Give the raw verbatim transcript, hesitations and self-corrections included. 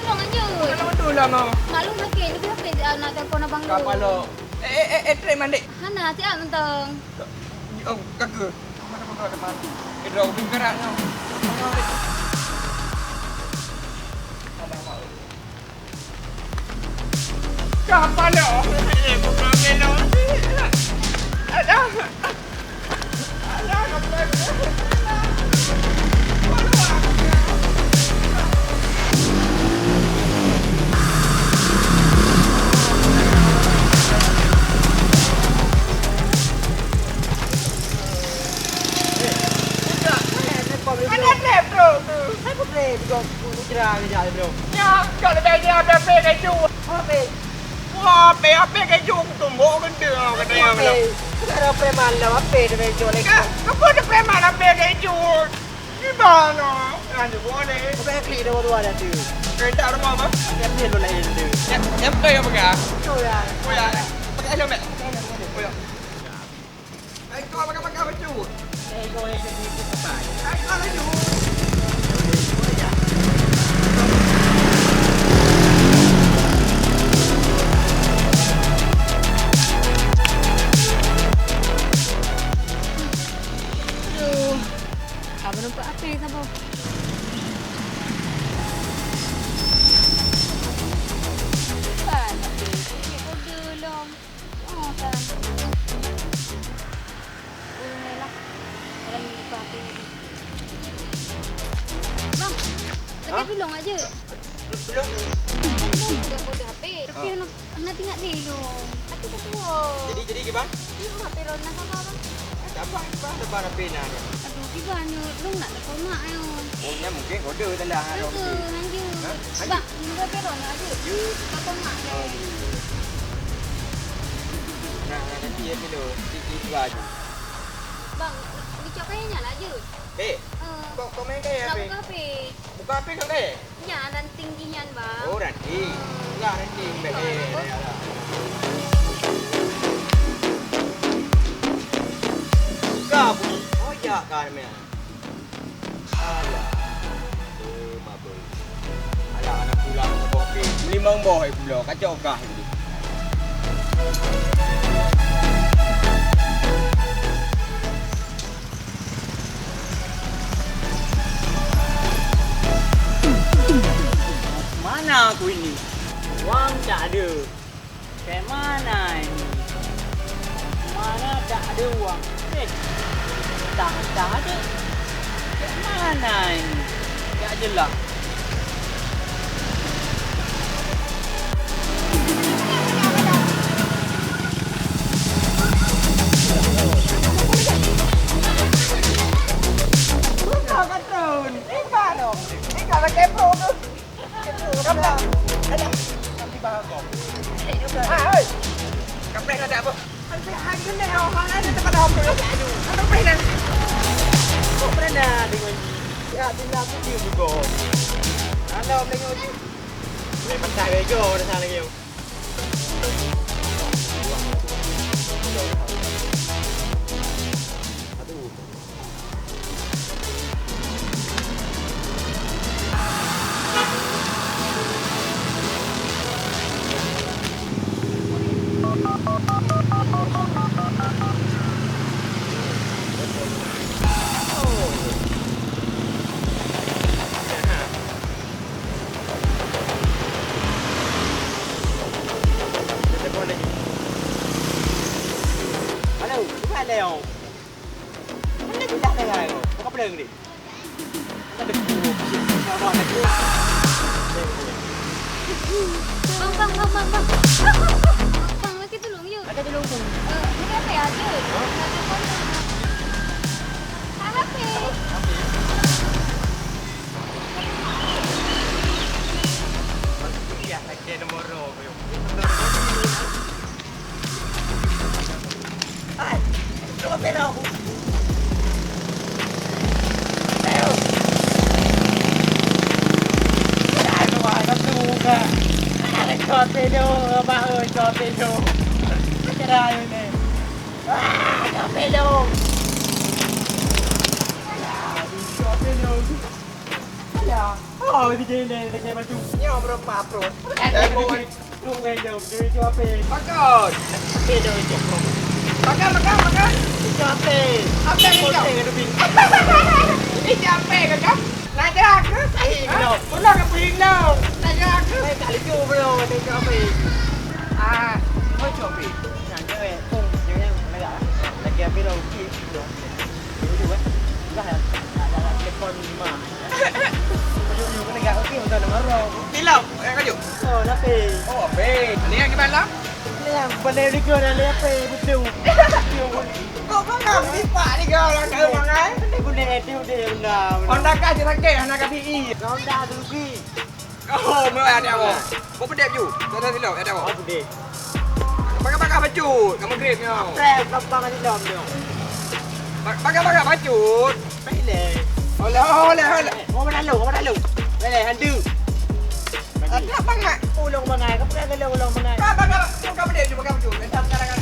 Tolong aja. Kalau betul lah mau. Maklum lagi, lebih apa nak telepon abang lu? Kapalo. Eh, eh, eh, eh, trek mandek. Hana, siap mentong. Oh, kaka. Mana pun ada mati. Eh, drop pingkaran tau. Kapalo. Eh, bukan belok. Ada. Mana trep trok tu? Saya pun trep, juga pun kira kejap je, bro. Ya, kalau dah dia ada pek keju. Apa? Wah, P H P keju aku tumbok kena kata yang Apa? Sudah ada preman lah, apa dia main jual lagi? Kau pun ada preman apa keju? Di mana? Yang boleh. Apa yang klik dua-dua dah tu? Kereta rumah apa? Yang ni lo lain tu. Yang yang pakai apa kah? Tu ya. Oh ya. Pakai helmet. Oh ya. Hai, kau makan-makan bacut. Hai, kau laju. Aduh. Apa nampak apa yang sabar? Bukan, tapi kode lom. Oh, kan. Urung lah. Dalam lupa aku ni. Bang, lagi Hah? Belum aja. Belum? Belum, belum. Tapi Ah. Nak, nak tinggal deh lu. Aku tak tahu. Jadi, jadi gimana? Lu apa Rona sama abang? Ada apa? Apa ada apa pena ni? Aduh, gimana? Lu nak tak komak ayo. Oh, nya mungkin kode telah ada Itu, mungkin. Lanjut. Hah? Bang, lu apa Rona aja? Yuk. Tak komak ya. Oh, iya. Nah, nah, nanti ya dulu. Di, di dua aja. Bang, dicok kayaknya lah je. Eh, Eh, kok komen kayak nak apa? Buka apa? Buka apa kau kayak? Nyan ranting jih nyan, Bang. Oh, ranting. Enggak, ranting. Bek, eh, alah. Buka, Bu. Oh, ya, kan, Mel. Alah. Oh, mabuk. Alah, anak pulang ke kopi. Limong boh, eh, pula. Kacau kah, eh, pula. Mana aku ini? Wang tak ada. Kayak mana ini? Mana tak ada wang? Eh, tak, tak ada. Kayak mana ini? Tak jelas. Bukan, Katun. Ini baru. Ini kalau kepo tu. Kepo, kepo. Ada. Nanti bahas kau. Ah, oi. Kampret ada apa? Kampret hari ni, oh, hari ni tempat apa? Ada apa ni? Kok pernah dengar ni? Ya, Tapi lah aku cium juga. Ada orang tengok tu. Boleh patah bego dah sana lagi. Halo, di mana, oh? Mana kita tengah, oh? Buka pelang ni. Bang, bang, bang, bang, bang. Bang, lagi tulung, yuk. Ada tulung tu. Eh, ini apa ya, tu? Ada apa? Apa? Ya, lagi nomor roh, yuk. Hai, coba pedong. Pedong. Aduh, aduh, aduh, aduh. Aduh, coba pedong, Abah, oi, coba pedong. Macam mana ni? Ah, coba pedong. Aduh, coba pedong. Alah. Oh, di sini, di sini, batu. Nyoh, berempat, bro. Aduh. Pakon. Pakon, pakon, pakon. Itu apa? Apa yang kau? Itu apa, kakak? Naja ke? Pulang ke pulang. Naja ke? Saya tak lucu, bro. Itu apa? Ah, kau coba. Naja, eh. Pung, jangan, jangan. Lagi apa, bro? Okey, bro. Dulu, eh. Dah, dah, dah, dah telepon mak. Ujung-ujung kena gak okey, betul nama roh. Tilap, eh, kaju. Oh, lapis. Oh, lapis. Ni yang gimana? Ni yang boleh juga dah lapis, betul. Kok kau nak lipat ni kau orang kau mangai? Ini guna edit dia benar. Honda kah je sakit, Honda kah B E? Honda tu rugi. Oh, meu'ah até awak. Boh peudép ju. Dah, dah, silop, até awak. Oh, peudép. Bagah-bagah bacut, kamoe grade nyoe. Preh, gampang silop nyoe. Ba-, bagah-bagah bacut. Preh lé. Oleh, oleh, oleh. Oh, mana lu, mana lu? Mana handu? Ada bangat. Ulong bangai, kau pegang ulong, ulong bangai. Bagah, bagah, bagah peudép ju, bagah bacut. Dah sekarang